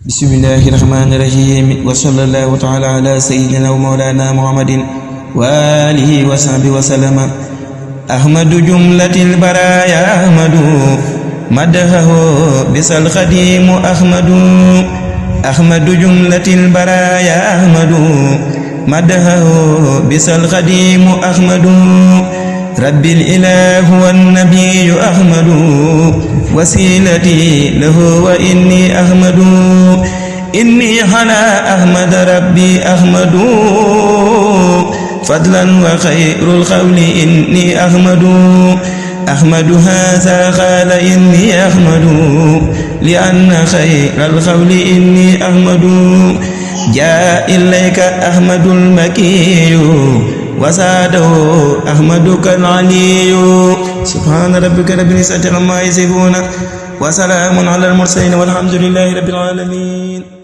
bismillahi rahmani rahim wa sallallahu ta'ala ala sayyidina wa mawlana muhammadin wa alihi wa sahbihi wa sallama ahmadu jumlatil baraya ahmadu madahahu bisal khadimu ahmadu jumlatil baraya ahmadu madahahu bisal khadimu rabbil ilahu wan nabiyyu ahmadu wasilati lahu wa inni ahmadu inni ala ahmad rabbi ahmadu fadlan wa khairul qawli inni ahmadu hadha qala inni ahmadu li anna khairal qawli inni ahmadu jaa ilayka ahmadul makiyyu wasaadahu ahmadu kal aliyu subhaana rabbika rabbil izzati ammaa yasifuun wa salaamun alal mursaliin walhamdulillaahi rabbil aalamiin.